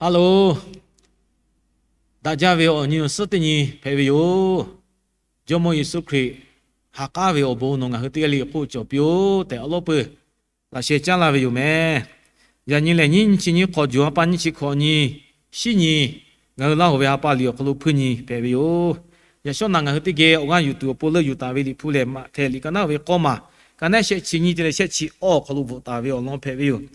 Hello, daꞈ jaˇ ve awˬ nyi awˬ suhˉ teˇ nyi hpehꞈ ve yoˬ. Jawˇmawˇ Yeˍsuˆ Hkriꞈ ha k'aˉ ve awˬ bon nawˬ ngaˬ hui teˇ g'aˇ le k'oˆ cawˬ piˇ-oˆ tehꞈ awˬ lawn peuˬ laꞈ sheh caˉ laˇ ve yoˬ meh. Yaꞈ nyi lehˬ, nyiˇ chi nyiˇ hk'awꞈ juˬ ha pa nyiˇ chi hkawꞈ nyi, shiˉ nyi, ngaˬ hui Laˇ hoꞈ ve ha pa liꞈ awˬ hk'aw lo hpuiˇ nyi hpehꞈ ve yoˬ. Yaꞈ shawˉ naꞈ ngaˬ hui teˇ geh awˬ g'aˇ yuˬ tuˬ awˬ pon leuˆ yuˬ taˍ ve Liꞈ hpu lehˬ, Maꞈhtehˍ liꞈ ka naˉ ve k'awˇ maˬ, ka naˉ shehˆ chi nyiˇ te leh shehˆ chi awˇ awˬ hk'aw lo bvuhꞈ taˍ ve awˬ lawn hpehꞈ ve yoˬ.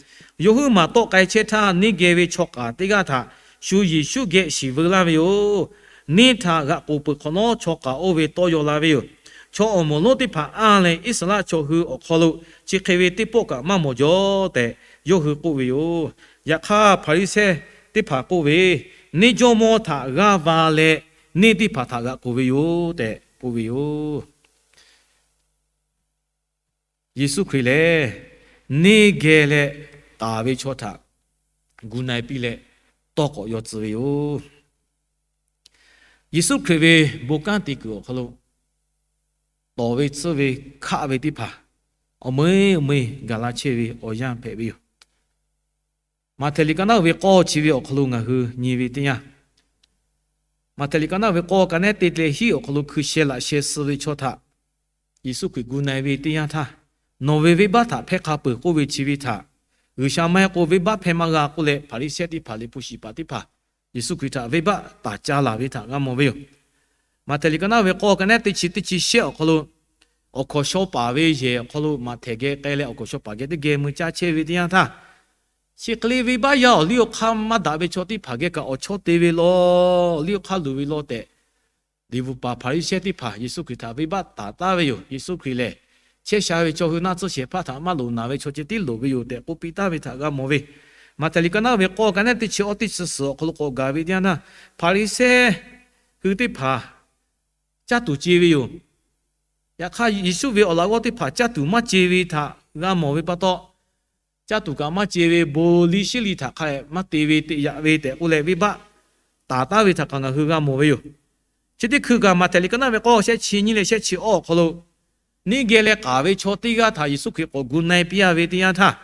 Yawˇ huiˉ maˬ tawˆ k'ai chehˇ htaˇ, neˇ geh ve chaw k'aˍ teˇ g'aˇ htaꞈ shu Yeˍsuˆ geh shiˍ veu laˇ ve yoˬ. Neˇ htaꞈ g'aꞈ k'oˍ peuˬ hk'awꞈ nawˉ chaw k'aˍ oˇ ve tawˇ yaw la ve yoˬ. Chaw awˬ moˍ lonˉ teˇ hpaˍ anˇ leh Iˉsaˍreˍlaˆ chaw hui awˬ hk'aw lo chi hk'e ve teˇ pawˆ kaꞈ maˇ mawˬ jaw tehꞈ yawˇ hui k'oˆ ve yoˬ. Yaꞈ hk'aˇ, Hpaˍriˍsehˇ teˇ hpaˍ k'oˆ ve, Neˇ jawˇmawˇ htaꞈ g'aˇ va leh neˇ teˇ hpaˍ htaꞈ g'aꞈ k'oˍ ve yoˬ tehꞈ k'oˆ ve yoˬ. Yeˍsuˆ Hkriꞈ lehˬ, neˇ geh leh k'aˍ ve chaw htaꞈ gu na-e piˇ leh tawˇ k'awꞈ yaw tcuh ve yoˬ. Yeˍsuˆ Hkriꞈ ve bon kanˉ te kuiˬ awˬ hk'aw lo tawˍ ve tsuhˇ ve hkaˆ ve teˇ hpaˍ awˬ meuˇ awˬ meuˇ gaˬ la chehˇ ve awˬ yanˇ hpehꞈ ve yoˬ. Maꞈhtehˍ liꞈ ka naˉ ve k'awˇ chi ve awˬ hk'aw lo ngaˬ hui nyi ve teˇ yanˇ, Maꞈhtehˍ liꞈ ka naˉ ve k'awˇ ka naˉ te leh hiˉ awˬ hk'aw lo hkui sheh laꞈ sheh suh ve chaw htaꞈ Yeˍsuˆ Hkriꞈ gu na-e ve teˇ yanˇ htaˇ, Nawˬ ve venˇbaˆ htaꞈ hpehˇ hk'a peuˬ k'oˆ ve chi ve htaꞈ, G'uiˬsha maˇ heˆ k'o venˇbaˆ hpehˇ maˇ g'a k'oˆ leh, Hpaˍriˍsehˇ teˇ hpaˍ, Liꞈ hpu shiˍ paˍ teˇ hpaˍ Yeˍsuˆ Hkriꞈ htaꞈ venˇbaˆ taˍ ca laˬ ve htaꞈ g'a mawˬ ve yoˬ. Maꞈhtehˍ liꞈ ka naˉ ve k'awˇ ka naˉ te chi teˇ chi shehˆ awˬ hk'aw lo, awˬ hkawnˍ shaw paˍ ve yehˬ awˬ hk'aw lo Maꞈhtehˍ geh k'ai leh awˬ hkawnˍ shaw paˍ geh teˇ geh mui caˇ chehˇ ve teˇ yanˇ htaˇ, chi hk'e le venˇbaˆ yaˇ awˬ liˇ awˬ hk'aˇ maˇ daꞈ ve chaw teˇ hpaˍ geh kaꞈ awˬ chawˇ te ve law, awˬ liˇ awˬ hk'aˇ luˬ ve law tehꞈ, liꞈ bvuhꞈ paˍ Hpaˍriˍsehˇ teˇ hpaˍ Yeˍsuˆ Hkriꞈ htaꞈ venˇbaˆ taˍ taˍ ve yoˬ. Yeˍsuˆ Hkriꞈ lehˬ, chehˇ sha ve chaw hui naˆ tsuhˇ shehˍ hpaˇ htaꞈ maˇ loˍ naˍ ve chaw ceh tiˉ loˍ ve yoˬ tehꞈ k'oˆ piˇ taˍ ve htaꞈ g'a mawˬ ve. Maꞈhtehˍ liꞈ ka naˉ ve k'awˇ ka naˉ te chi awˇ teˇ chi suhˍ awˬ hk'aw lo k'awꞈ gaˬ ve teˇ yanˇ htaˇ, Hpaˍriˍsehˇ hui teˇ hpaˍ caˇ tuˬ ce ve yoˬ. Yaꞈ hk'aˇ, Yeˍsuˆ ve awˬ laꞈ g'awˇ teˇ hpaˍ caˇ tuˬ maˇ ce ve htaꞈ g'a mawˬ ve pa taw, caˇ tuˬ kaꞈ maˇ ce ve, bon liˇ shiˉ liˇ htaꞈ hk'a maˇ te ve, teꞈ yaꞈ ve tehꞈ k'oˆ leh, venˇbaˆ taˍ taˍ ve htaꞈ kaꞈ ngaˬ hui g'a mawˬ ve yoˬ. Chi teˇ hkui kaꞈ Maꞈhtehˍ liꞈ ka naˉ ve k'awˇ shehˆ chi nyiˇ leh shehˆ chi awˇ awˬ hk'aw lo, neˇ geh leh k'aˍ ve chaw teˇ g'aˇ htaꞈ Yeˍsuˆ Hkriꞈ k'awꞈ gu na-e piˇ-a ve teˇ yanˇ htaˇ,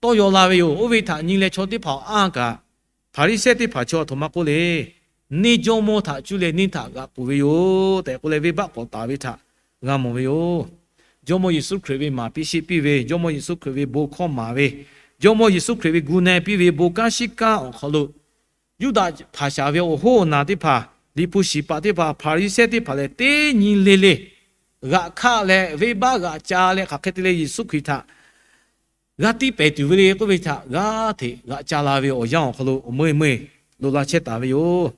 tawˇ yaw la ve yoˬ. Oˇ ve htaꞈ nyi leh chaw teˇ hpaˍ awˬ anˇ kaꞈ, Hpaˍriˍsehˇ teˇ hpaˍ chaw aˬ htoꞈ ma k'oˆ le, Neˇ jawˇmawˇ htaꞈ cuˇ leh neˇ htaꞈ g'aꞈ k'oˍ ve yoˬ tehꞈ k'oˆ leh, venˇbaˆ k'awꞈ taˍ ve htaꞈ g'a mawˬ ve yoˬ. Jawˇmawˇ Yeˍsuˆ Hkriꞈ ve maˍ piˇ sheˆ piˇ ve, Jawˇmawˇ Yeˍsuˆ Hkriꞈ ve bon hkawˇ maˍ ve, Jawˇmawˇ Yeˍsuˆ Hkriꞈ ve gu na-e piˇ ve bon kanˉ shiˉ kanˉ awˬ hk'aw lo, Yuˇdaꞈ hpaˍ shaˍ ve awˬ hoˉ awˬ naˬ teˇ hpaˍ, Liꞈ hpu shiˍ paˍ teˇ hpaˍ, Hpaˍriˍsehˇ teˇ hpaˍ lehˬ, teˇ nyi le le g'aꞈ hkaˆ leh venˇbaˆ g'aꞈ ca leh, hk'aˬ hk'e te leh Yeˍsuˆ Hkriꞈ htaꞈ g'a tiˇ pehˍ tuˬ ve le k'oˆ ve htaꞈ g'aˇ hteꞈ g'aꞈ ca la ve awˬ yanˇ awˬ hk'aw lo awˬ meuˇ meuˇ loꞈ la chehˇ taˍ ve yoˬ.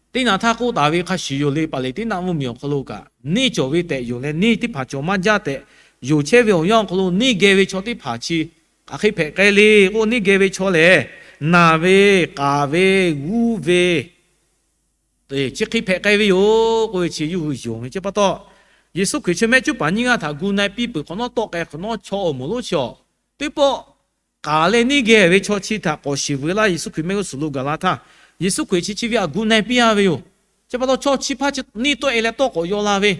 Teˇ naꞈ htaˇ k'oˆ taˍ ve hk'a shuˍ yoˬ le, Paˍleˍteˉnaˆ mvuhˇmiˬ awˬ hk'aw lo kaꞈ, neˇ cawˬ ve tehꞈ yonˍ leh neˇ teˇ hpaˍ cawˬ maˇ jaˇ tehꞈ yonˍ chehˇ ve awˬ yanˇ awˬ hk'aw lo, neˇ geh ve chaw teˇ hpaˍ chi hk'aˬ hk'e hpehꞈ k'ai le k'o, neˇ geh ve chaw lehˬ, naˬ ve, k'aˍ ve, g'uˇ ve, chi hk'e hpehꞈ k'ai ve yoˬ k'oˆ ve chi yawˇ hui yonˍ ve. Chi pa taw, Yeˍsuˆ Hkriꞈ chi mehˆ cuˉ paˍ nyiˇ g'aˇ htaꞈ gu na-e piˇ peuˬ hk'awꞈ nawˉ, tawˆ k'ai hk'awꞈ nawˉ, chaw awˬ moˍ lonˉ chi awˬ teˇ pawˆ k'aˍ leh neˇ geh ve chaw chi htaꞈ k'awꞈ shiˍ veu laˇ Yeˍsuˆ Hkriꞈ mehˆ g'uˇ suhˍ lo gaˬ la htaˇ, Yeˍsuˆ Hkriꞈ chi chi ve htaꞈ gu na-e piˇ-a ve yoˬ. Chi pa taw, chaw chi hpaˇ chi neˇ tawˆ-e leh tawˇ k'awꞈ yaw la ve,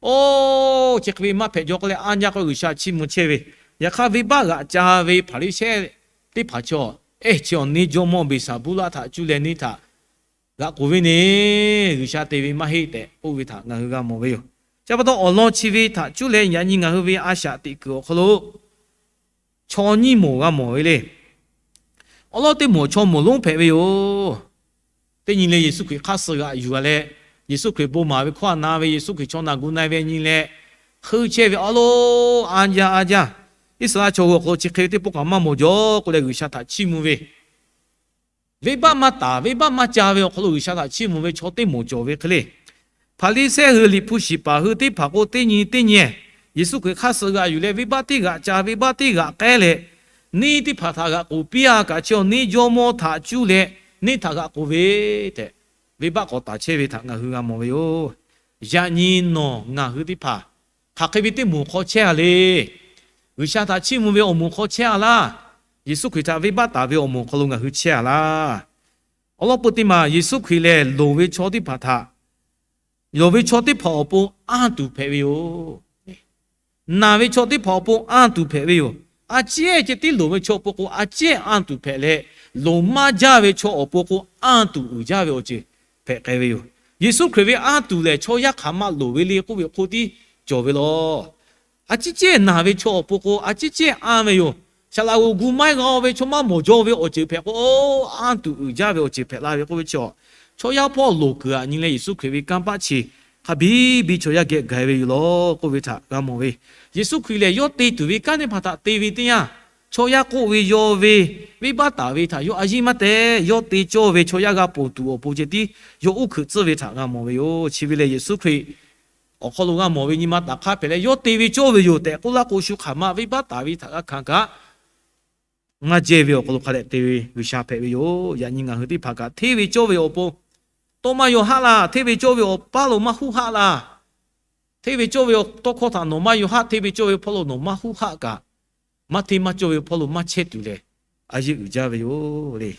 oˇ, chi hk'e ve maˇ hpehꞈ jaw k'oˆ leh, anˇ jaˇ k'o G'uiˬsha chiˇ mvuh chehˇ ve. Yaꞈ hk'aˇ, venˇbaˆ g'aꞈ ca ve Hpaˍriˍsehˇ teˇ hpaˍ chaw, ehˉ, chi awˬ neˇ jawˇmawˇ Beˍsaˍbuˇlaˆ htaꞈ cuˇ leh neˇ htaꞈ g'aꞈ k'oˍ ve neˇ, G'uiˬsha te ve maˇ heˆ tehꞈ k'oˆ ve htaꞈ ngaˬ hui g'a mawˬ ve yoˬ. Chi pa taw, awˬ lawn chi ve htaꞈ cuˇ leh yaꞈ nyi ngaˬ hui ve a shaꞈ teꞈ kuiˬ awˬ hk'aw lo chaw nyiˇ moˍ g'a mawˬ ve le. Awˬ lawn teˇ moˍ chaw moˍ lonˉ hpehꞈ ve yoˬ. Teˇ nyi leh Yeˍsuˆ Hkriꞈ hk'aˇ suh g'aꞈ yuˬ-a leh, Yeˍsuˆ Hkriꞈ bon maˍ ve hkawˇ htaꞈ na ve, Yeˍsuˆ Hkriꞈ chaw naˬ gu na ve nyi leh, hk'euˆ chehˇ ve, a lo, anˇ jaˇ, anˇ jaˇ, Iˉsaˍreˍlaˆ chaw hui awˬ hk'aw lo chi hk'e ve teˇ pawˆ kaꞈ maˇ mawˬ jaw k'oˆ leh G'uiˬsha htaꞈ chiˇ mvuh ve, venˇbaˆ maˇ taˍ, venˇbaˆ maˇ ca ve awˬ hk'aw lo G'uiˬsha htaꞈ chiˇ mvuh ve chaw teˇ moˍ cawˬ ve hk'e le. Hpaˍriˍsehˇ hui, Liꞈ hpu shiˍ paˍ hui teˇ hpaˍ k'o, teˇ nyi teˇ nyi Yeˍsuˆ Hkriꞈ hk'aˇ suh g'aꞈ yuˬ leh, venˇbaˆ teˇ g'aꞈ ca, venˇbaˆ teˇ g'aꞈ k'ehˉ leh, neˇ teˇ hpaˍ htaꞈ g'aꞈ k'oˍ piˇ-a kaꞈ, chi awˬ neˇ jawˇmawˇ htaꞈ cuˇ leh neˇ htaꞈ g'aꞈ k'oˍ ve tehꞈ, venˇbaˆ k'awꞈ taˍ chehˇ ve htaꞈ ngaˬ hui g'a mawˬ ve yoˬ. Yaꞈ nyi nawˬ ngaˬ hui teˇ hpaˍ hk'aˬ hk'e ve teˇ moˍ hk'aw chehˇ-a le. G'uiˬsha htaꞈ chiˇ mvuh ve awˬ moˍ hk'aw chehˇ-a laˇ. Yeˍsuˆ Hkriꞈ htaꞈ venˇbaˆ taˍ ve awˬ moˍ hk'aw lo ngaˬ hui chehˇ-a laˇ. Awˬ lawn peu teˇ maˬ Yeˍsuˆ Hkriꞈ lehˬ, loˍ ve chaw teˇ hpaˍ htaꞈ, loˍ ve chaw teˇ hpaˍ awˬ pon anˇ tuˬ hpehꞈ ve yoˬ. Naˬ ve chaw teˇ hpaˍ awˬ pon anˇ tuˬ hpehꞈ ve yoˬ. A ciˉ ceh tiˉ loˍ ve chaw awˬ pon k'o, a ciˉ anˇ tuˬ hpehꞈ leh, loˍ maˇ jaˇ ve chaw awˬ pon k'o, anˇ tuˬ uiˍ jaˇ ve awˬ ceuˬ hpehꞈ k'ai ve yoˬ. Yeˍsuˆ Hkriꞈ ve anˇ tuˬ lehˬ, chaw yaˇ hk'aˬ ma loˍ ve le k'oˆ ve hk'oˆ tiˉ cawˬ ve law. A ciˉ cehˇ naˬ ve chaw awˬ pon k'o, a ciˉ cehˇ anˇ ve yoˬ. Saˍ laꞈ g'oˍ gu maˇ g'a ve chaw maˇ mawˬ jaw ve awˬ ceuˬ hpehꞈ k'o, anˇ tuˬ uiˍ jaˇ ve awˬ ceuˬ hpehꞈ la ve k'oˆ ve chi, chaw yaˇ hpawˇ loˍ kuiˬ aꞈ nyi leh Yeˍsuˆ Hkriꞈ ve kanˇ paˆ chi hk'a biˇ biˇ chaw yaˇ geh gaˬ ve yoˬ law k'oˆ ve htaꞈ g'a mawˬ ve. Yeˍsuˆ Hkriꞈ lehˬ, yawˇ te tuˬ ve kanˉ teˇ hpaˍ htaꞈ te ve teˇ yanˇ, chaw yaˇ k'oˆ ve yaw ve, venˇbaˆ taˍ ve htaꞈ yawˇ a yiˇ maˇ te. Yawˇ te cawˇ ve chaw yaˇ g'a ponˬ tuˬ awˬ pon ceh tiˉ yawˇ uˉ hkuiꞈ tcuhˇ ve htaꞈ g'a mawˬ ve yoˬ. Chi ve lehˬ, Yeˍsuˆ Hkriꞈ awˬ hk'aw lo g'a mawˬ ve nyi ma taˍ hk'aˇ hpehꞈ leh, yawˇ te ve cawˇ ve yoˬ tehꞈ k'oˆ laˇ k'o, shu hk'aˬ ma venˇbaˆ taˍ ve htaꞈ g'a hkanˍ kaꞈ, maˇ jehˇ ve awˬ hk'aw lo hk'a dehꞈ te ve G'uiˬsha hpehꞈ ve yoˬ. Yaꞈ nyi ngaˬ hui teˇ hpaˍ kaꞈ hteˇ ve cawˇ ve awˬ pon tawˇ maˇ yaw haˆ laˇ. Hteˇ ve cawˇ ve awˬ paˇ lo maˇ huˉ haˆ laˇ. Hteˇ ve cawˇ ve awˬ tawˇ hkawˇ htaꞈ nawˬ maˇ yaw haˆ. Hteˇ ve cawˇ ve hpawˇ lo nawˬ maˇ huˉ haˆ kaꞈ, maˇ hteˇ maˇ cawˇ ve hpawˇ lo maˇ chehˇ tuˬ lehˬ, a yeˇ uiˍ jaˇ ve yoˬ le.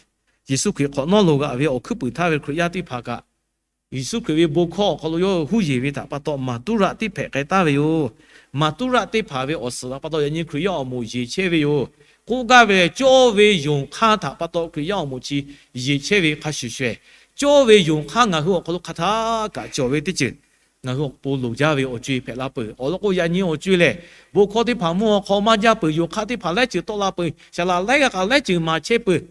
Yeˍsuˆ Hkriꞈ hk'awꞈ nawˉ loˍ g'aꞈ ve awˬ hkuiˉ puiˍ htaˇ ve Hkriꞈ yaˇ teˇ hpaˍ kaꞈ, Yeˍsuˆ Hkriꞈ ve bon hkawˇ awˬ hk'aw lo yawˇ hui huˉ yeˬ ve htaꞈ pa taw maˍ tuˉ raˆ tiˉ hpehꞈ k'ai taˍ ve yoˬ. Maˍ tuˉ raˆ teˇ hpaˍ ve awˬ suhˍ htaꞈ pa taw yaꞈ nyi Hkriꞈ yaˇ awˬ moˍ yeˬ chehˇ ve yoˬ. K'oˆ gaˇ ve lehˬ, cawˇ ve yonˍ hk'aˇ htaꞈ pa taw Hkriꞈ yaˇ awˬ moˍ chi yeˬ chehˇ ve hk'a shuˍ shuˍ, cawˇ ve yonˍ hk'aˇ ngaˬ hui awˬ hk'aw lo hk'aˬ htaˇ kaꞈ cawˬ ve teˇ ceuˬ ngaˬ hui awˬ pon loˍ jaˇ ve awˬ co-e hpehꞈ la peuˬ. Awˬ lawn k'o, yaꞈ nyi awˬ co-e lehˬ, bon hkawˇ teˇ hpaˍ mvuhˇ haw hk'aw maˇ jaˇ peuˬ. Yonˍ hk'aˇ teˇ hpaˍ laiˉ ceuˬ tawˆ la peuˬ. Saˍ laꞈ laiˉ g'aˇ k'a laiˉ ceuˬ maˍ chehˇ peuˬ.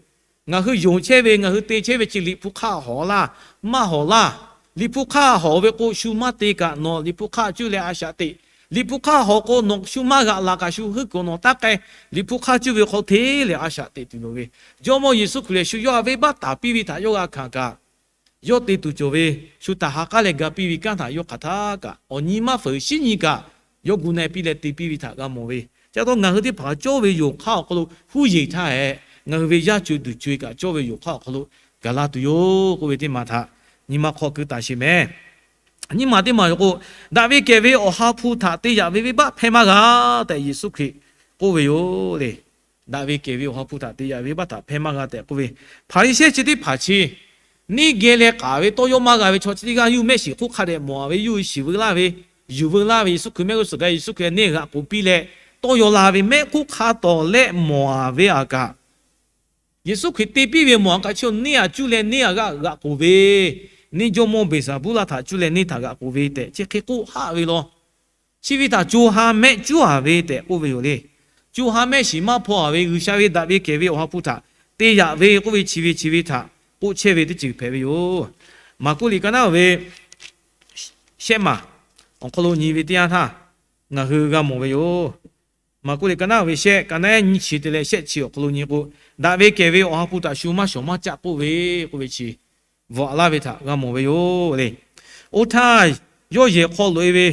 Ngaˬ hui yonˍ chehˇ ve, ngaˬ hui te chehˇ ve chi Liꞈ hpu hk'aˇ hawˍ laˇ, maˇ hawˍ laˇ. Liꞈ hpu hk'aˇ hawˍ ve k'o, shu maˇ te kaꞈ nawˬ Liꞈ hpu hk'aˇ cuˇ leh a shaꞈ teꞈ. Liꞈ hpu hk'aˇ hawˍ k'o, nawˬ shu maˇ g'aꞈ la kaꞈ shu heuˆ kuiˬ nawˬ taˇ k'ai. Liꞈ hpu hk'aˇ cuˇ ve hk'aw hteˇ leh a shaꞈ teꞈ tuˬ loˍ ve. Jawˇmawˇ Yeˍsuˆ Hkriꞈ lehˬ, shu yawˇ htaꞈ venˇbaˆ taˍ piˇ ve htaꞈ yawˇ g'a hkanˍ kaꞈ, yawˇ te tuˬ cawˬ ve, shu htaꞈ ha k'aˉ leh ga piˇ ve kanˉ htaꞈ yawˇ hk'aˬ htaˇ kaꞈ, awˬ nyi maˇ feuˍ shinˉ nyi kaꞈ, yawˇ gu na-e piˇ leh te piˇ ve htaꞈ g'a mawˬ ve. Chi pa taw ngaˬ hui teˇ hpaˍ cawˇ ve yonˍ hk'aˇ awˬ hk'aw lo huˉ yeˬ htaˇ hehꞈ, ngaˬ hui ve yaˇ co-e duˬ co-e kaꞈ cawˇ ve yonˍ hk'aˇ awˬ hk'aw lo gaˬ la tuˬ yoˬ k'oˆ ve teˇ maˬ htaꞈ nyi ma hk'aw keu taˍ sheˍ mehˍ. Nyiˇ maˬ teˇ maˬ yoˬ k'o, daꞈ ve kehˬ ve Awˬ ha hpu htaꞈ te yaꞈ ve venˇbaˆ hpehˇ maˇ g'a tehꞈ Yeˍsuˆ Hkriꞈ k'oˆ ve yoˬ le. Daꞈ ve kehˬ ve Awˬ ha hpu htaꞈ te yaꞈ ve venˇbaˆ htaꞈ hpehˇ maˇ g'a tehꞈ k'oˆ ve, Hpaˍriˍsehˇ chi teˇ hpaˍ chi neˇ geh leh k'aˍ ve tawˇ yawˇ maˇ g'a ve chaw chi teˇ g'aˇ yuˬ mehˆ shiˍ hk'oˆ hk'a dehꞈ mawˬ-a ve, yuˬ shiˍ veu laˇ ve, yuˬ veu laˇ ve Yeˍsuˆ Hkriꞈ mehˆ g'uˇ suhˍ gaˇ Yeˍsuˆ Hkriꞈ neˇ g'aꞈ k'oˍ piˇ leh, tawˇ yaw la ve mehˆ hk'oˆ hk'a tawˍ lehˆ mawˬ-a ve aꞈ kaꞈ, Yeˍsuˆ Hkriꞈ te piˇ ve mawˬ-a kaꞈ chi neˇ aꞈ cuˇ leh neˇ aꞈ g'aꞈ k'oˍ ve, neˇ jawˇmawˇ Beˍzaˍbuˆlaˆ htaꞈ cuˇ leh neˇ htaꞈ g'aꞈ k'oˍ ve tehꞈ chi hk'e k'oˆ haˆ ve law. Chi ve htaꞈ co ha mehˆ cuˉ-a ve tehꞈ k'oˆ ve yoˬ le. Co ha mehˆ shiˍ maˇ hpaw-a ve G'uiˬsha ve daꞈ ve kehˬ ve Awˬ ha hpu htaꞈ te yaꞈ ve k'oˆ ve chi ve chi ve htaꞈ k'oˆ chehˇ ve teˇ ceuˬ hpehꞈ ve yoˬ. Maˍkuˆ liꞈ ka naˉ ve shehˆ maˬ awˬ hk'aw lo nyi ve teˇ yanˇ htaˇ, ngaˬ hui g'a mawˬ ve yoˬ. Maˍkuˆ liꞈ ka naˉ ve shehˆ, ka naˉ nyiˇ chi te leh shehˆ chi awˬ hk'aw lo nyi k'o, daꞈ ve kehˬ ve Awˬ ha hpu htaꞈ shu maˇ shawˍ maˇ caˆ k'oˆ ve k'oˆ ve chi bvuhꞈ laˇ ve htaꞈ g'a mawˬ ve yoˬ le. Oˇ htaˇ, yawˇ yehˬ hk'aw loꞈ-e ve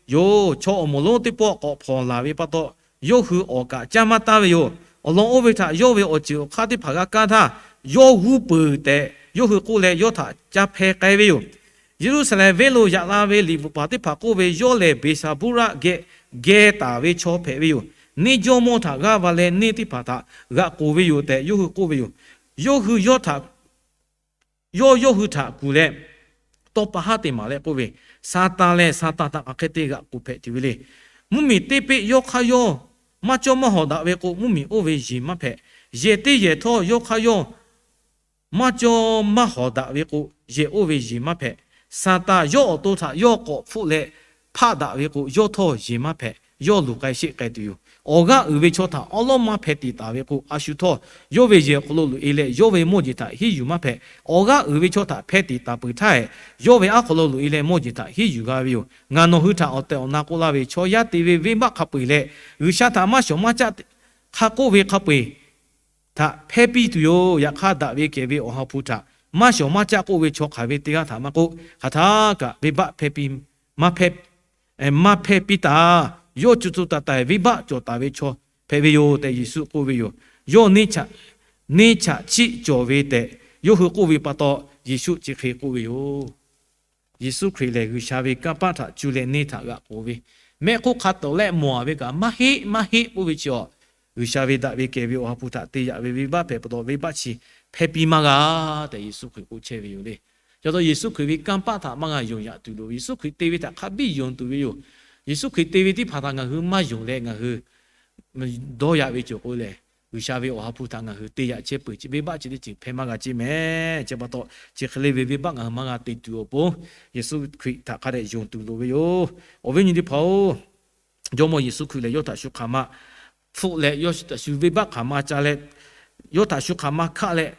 yoˬ. Chaw awˬ moˍ lonˉ teˇ pawˆ k'awꞈ hpawnˬ laˬ ve pa taw, yawˇ hui awˍ kaꞈ caˇ maˇ taˍ ve yoˬ. Awˬ lawn oˇ ve htaꞈ yawˇ ve awˬ ceuˬ awˬ hk'aˇ teˇ hpaˍ g'a kaˇ htaˇ, yawˇ g'uˇ peuˬ tehꞈ yawˇ hui k'oˆ leh yawˇ htaꞈ ca hpeh k'ai ve yoˬ. Yeˍruˆsaˍlehnˍ venˇ lo yaꞈ la ve liꞈ bvuhꞈ paˍ teˇ hpaˍ k'oˆ ve, Yawˇ lehˬ Beˍsaˍbuˇraˆ geh geh taˍ ve chaw hpehꞈ ve yoˬ. Neˇ jawˇmawˇ htaꞈ g'aˇ va leh neˇ teˇ hpaˍ htaꞈ g'aꞈ k'oˍ ve yoˬ tehꞈ yawˇ hui k'oˆ ve yoˬ. Yawˇ hui yawˇ htaꞈ, yawˇ yawˇ hui htaꞈ kuˬ leh tawˇ pa haˉ te maˍ leh k'oˆ ve, Saˍtanˍ lehˬ Saˍtanˍ htaꞈ hk'aˬ hk'e te g'aꞈ k'oˍ hpehꞈ tuˬ ve le. Mvuhˇmiˬ teˇ peˆ yawˇ hk'aˇ yawˇ maˇ cawˇ maˇ hawˍ daꞈ ve k'o, mvuhˇmiˬ oˇ ve yeˬ maˇ hpehꞈ. Yehˬ teˇ yehˬ htawˇ yawˇ hk'aˇ yawˇ maˇ cawˇ maˇ hawˍ daꞈ ve k'o, yehˬ oˇ ve yeˬ maˇ hpehꞈ. Saˍtanˍ yawˇ awˬ to htaꞈ yawˇ k'awꞈ hpfuhˆ leh hpaˆ daꞈ ve k'o, yawˇ htawˇ yeˬ maˇ hpehꞈ, yawˇ luˬ k'ai sheˆ k'ai tuˬ yoˬ. Awˬ g'aˇ uiˍ ve chaw htaꞈ awˉ lawˉ maˇ hpeh tiꞈ taˍ ve k'o, a shu htawˇ yawˇ ve yehˬ awˬ hk'aw lo loꞈ-e leh yawˇ ve mawˇ jeˬ htaꞈ hiˉ yuˬ maˇ hpehꞈ. Awˬ g'aˇ uiˍ ve chaw htaꞈ hpeh tiꞈ taˍ peuˬ htaˇ hehꞈ, yawˇ ve aˉ hk'aw lo loꞈ-e leh mawˇ jeˬ htaꞈ hiˉ yuˬ g'a ve yoˬ. Ngaˬ nawˬ hui htaꞈ awˬ tehˬ awˬ na k'oˆ laˇ ve, chaw yaˇ te ve venˇbaˆ hk'a peu-eˬ leh G'uiˬsha htaꞈ maˇ shawˍ maˇ caˆ hk'a k'oˆ ve hk'a peu-eˬ htaꞈ hpehˇ piˇ tuˬ yoˬ. Yaꞈ hk'aˇ, daꞈ ve kehˬ ve Awˬ ha hpu htaꞈ maˇ shawˍ maˇ caˆ k'oˆ ve chaw hk'aˬ ve teˇ g'aˇ htaꞈ maˇ k'oˆ, hk'aˬ htaˇ kaꞈ venˇbaˆ hpehˇ piˇ, maˇ hpehˇ, maˇ hpehˇ piˇ taˍ. Yawˇ co co taiˍ taiˍ venˇbaˆ cawˬ taˍ ve chaw hpehꞈ ve yoˬ tehꞈ Yeˍsuˆ k'oˆ ve yoˬ. Yawˇ neˇ chaꞈ, neˇ chaꞈ chiˆ cawˬ ve tehꞈ yawˇ hui k'oˆ ve pa taw, Yeˍsuˆ chi hk'e k'oˆ ve yoˬ. Yeˍsuˆ Hkriꞈ lehˬ, G'uiˬsha ve kanˇ paˆ htaꞈ cuˇ leh neˇ htaꞈ g'aꞈ k'oˍ ve, mehˆ hk'oˆ hk'a tawˍ lehˆ mawˬ-a ve kaꞈ maˇ heˆ, maˇ heˆ k'oˆ ve chi awˬ, G'uiˬsha ve daꞈ ve kehˬ ve Awˬ ha hpu htaꞈ te yaꞈ ve venˇbaˆ hpehꞈ pa taw, venˇbaˆ chi hpehˇ piˇ maˇ g'a tehꞈ Yeˍsuˆ Hkriꞈ k'oˆ chehˇ ve yoˬ le. Chi pa taw Yeˍsuˆ Hkriꞈ ve kanˇ paˆ htaꞈ maˇ g'a yonˍ yaꞈ tuˬ loˬ. Yeˍsuˆ Hkriꞈ te ve htaꞈ hk'a biˇ yonˍ tuˬ ve yoˬ. Yeˍsuˆ Hkriꞈ te ve teˇ hpaˍ htaꞈ ngaˬ hui maˇ yonˍ leh ngaˬ hui dawˇ yaꞈ ve cawˬ k'o lehˬ, G'uiˬsha ve Awˬ ha hpu htaꞈ ngaˬ hui te yaꞈ chehˇ peuˬ, venˇbaˆ chi teˇ ceuˬ hpehˇ maˇ g'a ceˇ mehˍ. Chi pa taw, chi hk'e le ve venˇbaˆ ngaˬ hui maˇ g'a te tuˬ awˬ pon, Yeˍsuˆ Hkriꞈ htaꞈ hk'a dehꞈ yonˍ tuˬ loˍ ve yoˬ. Awˬ viˉ nyi teˇ hpaˍ-oˬ, Jawˇmawˇ Yeˍsuˆ Hkriꞈ lehˬ yawˇ htaꞈ shu hk'aˬ ma hpfuhˆ leh, yawˇ htaꞈ shu venˇbaˆ hk'aˬ ma ca leh, yawˇ htaꞈ shu hk'aˬ ma hkaˆ leh,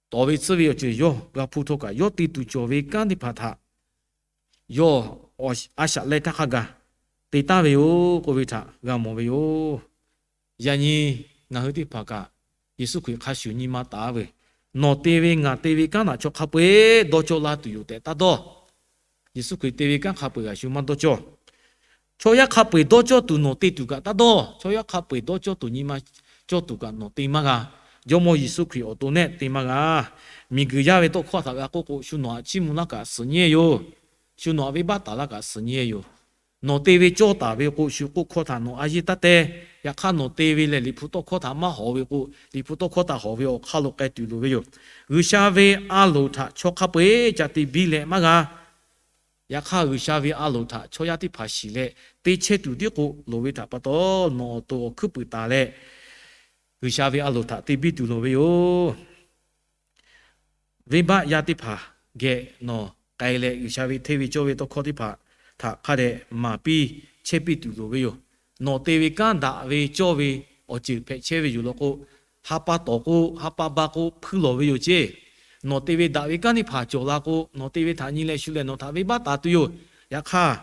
tawˍ ve tsuhˇ ve awˬ ceuˬ yawˇ g'a hpuˇ htawˇ kaꞈ, yawˇ te tuˬ cawˬ ve kanˉ teˇ hpaˍ htaꞈ yawˇ a shaꞈ leh htaˇ hk'a gaˬ te taˍ ve yoˬ k'oˆ ve htaꞈ g'a mawˬ ve yoˬ. Yaꞈ nyi ngaˬ hui teˇ hpaˍ kaꞈ, Yeˍsuˆ Hkriꞈ hk'a shuˍ nyi ma taˍ ve, nawˬ te ve ngaˬ te ve kanˉ htaꞈ chaw hk'a peu-eˬ dawˇ cawˇ la tuˬ yoˬ tehꞈ taˇ dawˇ. Yeˍsuˆ Hkriꞈ te ve kanˉ hk'a peu-eˬ g'a shu maˇ dawˇ cawˇ. Chaw yaˇ hk'a peu-eˬ dawˇ cawˇ tuˬ nawˬ te tuˬ kaꞈ taˇ dawˇ. Chaw yaˇ hk'a peu-eˬ dawˇ cawˇ tuˬ nyi ma cawˇ tuˬ kaꞈ nawˬ te maˇ g'a. Jawˇmawˇ Yeˍsuˆ Hkriꞈ awˬ to nehˆ te maˇ g'a. Miˬguiˬ yaˇ ve tawˇ hkawˇ htaꞈ g'a k'oˆ k'o, shu nawˬ htaꞈ chiˇ mvuh laˇ kaꞈ suhˍ nyi-e yoˬ. Shu nawˬ htaꞈ venˇbaˆ taˍ laˇ kaꞈ suhˍ nyi-e yoˬ. Nawˬ te ve cawˇ taˍ ve k'o, shu k'oˆ hkawˇ htaꞈ nawˬ a yeˇ taˇ te. Yaꞈ hk'aˇ nawˬ te ve lehˬ, Liꞈ hpu tawˇ hkawˇ htaꞈ maˇ hawˍ ve k'o, Liꞈ hpu tawˇ hkawˇ htaꞈ hawˍ ve awˬ hk'aˇ lo k'ai tuˬ loˍ ve yoˬ. G'uiˬsha ve a loˍ htaꞈ chaw hk'a peu-eˬ ca te biˇ leh maˇ g'a. Yaꞈ hk'aˇ, G'uiˬsha ve a loˍ htaꞈ chaw yaˇ teˇ hpaˍ shiˍ leh te chehˇ tuˬ tiˉ k'o loˍ ve htaꞈ pa taw, nawˬ awˬ to awˬ hkuiˉ puiˍ taˍ leh G'uiˬsha ve a loˍ htaꞈ te biˇ tuˬ loˍ ve yoˬ. Venˇbaˆ yaˇ teˇ hpaˍ geh nawˬ k'ai leh, G'uiˬsha ve hteˇ ve cawˇ ve tawˇ hkawˇ teˇ hpaˍ htaꞈ hk'a dehꞈ maˍ piˇ chehˇ piˇ tuˬ loˍ ve yoˬ. Nawˬ te ve kanˉ daꞈ ve cawˇ ve awˬ ceuˬ hpehꞈ chehˇ ve yoˬ law k'o, ha pa tawˍ k'o, ha pa ba k'o hpuiˇ lawˬ ve yoˬ ceˇ. Nawˬ te ve daꞈ ve kanˉ teˇ hpaˍ cawˬ la k'o, nawˬ te ve htaꞈ nyi leh shu lehˬ nawˬ htaꞈ venˇbaˆ taˍ tuˬ yoˬ. Yaꞈ hk'aˇ,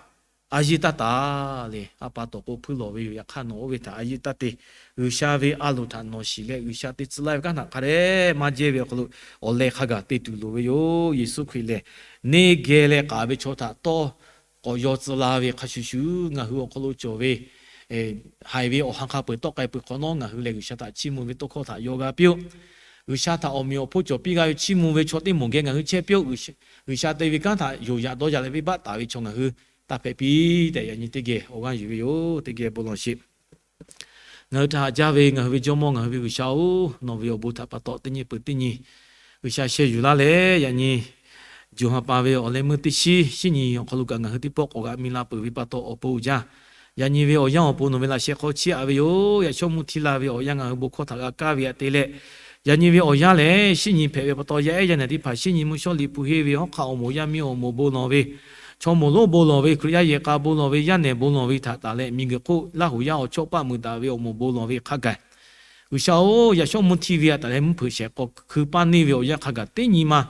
a yeˇ taˇ taˍ le, ha pa tawˍ k'o hpuiˇ lawˬ ve yoˬ. Yaꞈ hk'aˇ, nawˬ oˇ ve htaꞈ a yeˇ taˇ te. G'uiˬsha ve a loˍ htaꞈ nawˬ shiˍ leh, G'uiˬsha te tcuh laˇ ve kanˉ htaꞈ hk'a dehꞈ maˇ jehˇ ve awˬ hk'aw lo awˬ leh hk'a gaˬ te tuˬ loˍ ve yoˬ. Yeˍsuˆ Hkriꞈ lehˬ, neˇ geh leh k'aˍ ve chaw htaꞈ tawˇ k'awꞈ yaw tcuh la ve hk'a shuˍ shuˍ, ngaˬ hui awˬ hk'aw lo cawˬ ve haiˬ ve awˬ ha hk'a peu-eˬ tawˆ k'ai peuˬ hk'awꞈ nawˉ, ngaˬ hui lehˬ G'uiˬsha htaꞈ chiˇ mvuh ve tawˇ hkawˇ htaꞈ yaw g'a piˇ-oˆ. G'uiˬsha htaꞈ awˬ meꞈ awˬ hponˇ cawˬ piˇ g'a ve chiˇ mvuh ve chaw teˇ moˍ geh ngaˬ hui chehˇ piˇ-oˆ. G'uiˬsha te ve kanˉ htaꞈ yonˍ yaꞈ dawˇ yaꞈ leh venˇbaˆ taˍ ve chaw ngaˬ hui taˇ hpehꞈ piˇ tehꞈ, yaꞈ nyi teˇ geh awˬ g'aˇ yuˬ ve yoˬ. Teˇ geh bon lawˬ sheˍ. Ngaˬ hui htaꞈ haꞈ jaˇ ve ngaˬ hui ve Jawˇmawˇ, ngaˬ hui ve G'uiˬsha-oˬ, nawˬ ve awˬ bon htaꞈ pa taw teˇ nyi peuˬ teˇ nyi G'uiˬsha sheh yuˬ laˇ leh, yaꞈ nyi June ha pa ve awˬ leh meuˇ teˇ shiˉ, shinˉ nyi awˬ hk'aw lo kaꞈ ngaˬ hui teˇ pawˆ k'awꞈ g'a mi la peuˬ ve pa taw awˬ pon uiˍ jaˇ. Yaꞈ nyi ve awˬ yanˇ awˬ pon nawˬ ve laꞈ sheh hk'aw chiˇ aꞈ ve yoˬ. Yaꞈ shawˉ mvuhˇ htiˇ la ve awˬ yanˇ ngaˬ hui bon hkawˇ htaꞈ g'a kaˇ ve aꞈ te leh, yaꞈ nyi ve awˬ yanˇ lehˬ, shinˉ nyi hpehꞈ ve pa taw, yaˇ ehˉ yaˇ nehˬ teˇ hpaˍ shinˉ nyi mvuhˇ shawˉ liꞈ hpu henˇ ve hawˉ hk'aˆ awˬ moˍ yaˇ miˇ awˬ moˍ bon lawˬ ve, chaw moˍ lonˉ bon lawˬ ve, Hkriꞈ yaˇ yehˬ k'a bon lawˬ ve, yaˇ nehˬ bon lawˬ ve htaꞈ taˍ leh, miˬguiˬ hk'oˆ Laˇ huˍ yaˇ awˬ chawˇ paˆ muiˬ daꞈ ve awˬ moˍ bon lawˬ ve hk'a gaˬ, G'uiˬsha-oˬ, yaꞈ shawˉ mvuhˇ htiˇ ve aꞈ taˍ leh mvuhˇ hpeuꞈ shehˍ k'awꞈ hkui paˇ neˇ ve awˬ yanˇ hk'a gaˬ teˇ nyi ma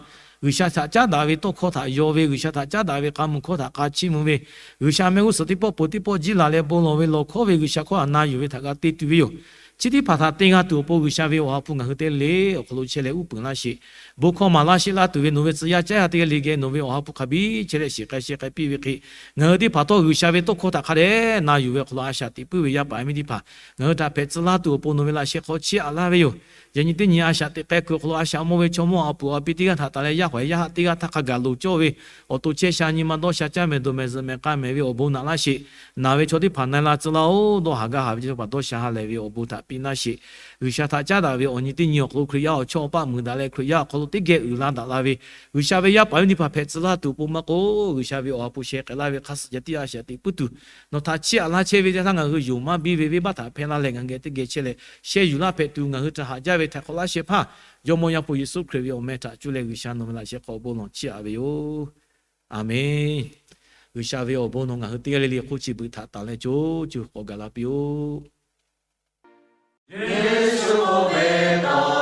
G'uiˬsha htaꞈ caˉ daꞈ ve tawˇ hkawˇ htaꞈ yaw ve, G'uiˬsha htaꞈ caˉ daꞈ ve k'a mvuh hkawˇ htaꞈ k'a chiˇ mvuh ve, G'uiˬsha mehˆ g'uˇ suhˍ teˇ pawˆ peuˬ teˇ pawˆ jiˇ laˬ leh bon lawˬ ve lawˬ hkawˉ ve G'uiˬsha hkawˇ htaꞈ na yuˬ ve htaꞈ g'a te tuˬ ve yoˬ. Chi teˇ hpaˍ htaꞈ te g'a tuˬ awˬ pon G'uiˬsha ve awˬ ha hpu ngaˬ hui teˇ g'aˇ le awˬ hk'aw lo chehˇ leh uˉ peunˍ laˇ sheˍ. Bon hkawˇ maˍ laˇ sheˆ laˇ tuˬ ve nawˬ ve tcuh yaˇ caˉ yaˇ teˇ g'aˇ le geh nawˬ ve awˬ ha hpu hk'a biˇ chehˇ leh shiˍ k'ai sheh k'ai piˇ ve hk'e, ngaˬ hui teˇ hpaˍ htawˇ G'uiˬsha ve tawˇ hkawˇ htaꞈ hk'a dehꞈ na yuˬ ve awˬ hk'aw lo a shaꞈ teꞈ puiˉ ve yaˇ paˍ yaˇ miˇ teˇ hpaˍ ngaˬ hui htaꞈ hpehꞈ tcuh laˇ tuˬ awˬ pon nawˬ ve laꞈ sheh hk'aw chiˇ aꞈ laˇ ve yoˬ. Yaꞈ nyi teˇ nyi a shaꞈ teꞈ k'ai kuiˬ awˬ hk'aw lo a shaꞈ mawˇ ve chaw mawˇ a puˍ a pi teˇ g'aˇ htaꞈ taˍ leh yaˇ hawehˬ yaˇ haˆ teˇ g'aˇ htaˇ hk'a gaˬ loˍ cawˇ ve awˬ to chehˇ sha nyi ma dawˇ sha caˇ mehˍ dawˬ mehˍ zuhꞈ mehˍ k'a mehˍ ve awˬ bon naꞈ laˇ sheˍ. Naˬ ve chaw teˇ hpaˍ na e la tcuh laˇ-oˬ. Dawˇ haˍ gaˇ haˍ ve chaw teˇ hpaˍ dawˇ sha ha lehˬ ve awˬ bon htaꞈ piˇ laˇ sheˍ. G'uiˬsha htaꞈ caˉ daꞈ ve awˬ nyi teˇ nyi awˬ hk'aw lo Hkriꞈ yaˇ awˬ chawˇ awˬ paˆ muiˬ daꞈ leh Hkriꞈ yaˇ awˬ hk'aw lo teˇ geh uiˍ la daꞈ la ve G'uiˬsha ve yaˇ paˍ yaˇ miˇ teˇ hpaˍ hpehꞈ tcuh laˇ tuˬ awˬ pon maˇ k'oˆ, G'uiˬsha ve awˬ ha hpu sheh k'ai laˇ ve hk'a suhˍ ceh tiˉ a shaꞈ teꞈ puiˉ tuˬ, nawˬ htaꞈ chiˇ aꞈ laˇ chehˇ ve teˇ htaˇ ngaˬ hui yonˍ maˇ biˇ ve venˇbaˆ htaꞈ hpehˇ laˇ leh ngaˬ hui geh teˇ geh chehˇ leh sheh yuˬ laˇ hpehꞈ tuˬ, ngaˬ hui htaꞈ haꞈ jaˇ ve htaiˍ hk'awꞈ laˇ sheh hpaˇ Jawˇmawˇ Yaˇ hpu Yeˍsuˆ Hkriꞈ ve awˬ meh htaꞈ cuˇ leh G'uiˬsha nawˬ ve laꞈ sheh hk'aw awˬ bon lawˬ chiˇ aꞈ ve yoˬ. Aˬmenˍ. G'uiˬsha ve awˬ bon nawˬ ngaˬ hui teˇ g'aˇ le le hk'oˆ chi beuꞈ htaꞈ taˍ leh co co k'awꞈ gaˬ la piˇ-oˆ. Yeˍsuˆ ve tawˇ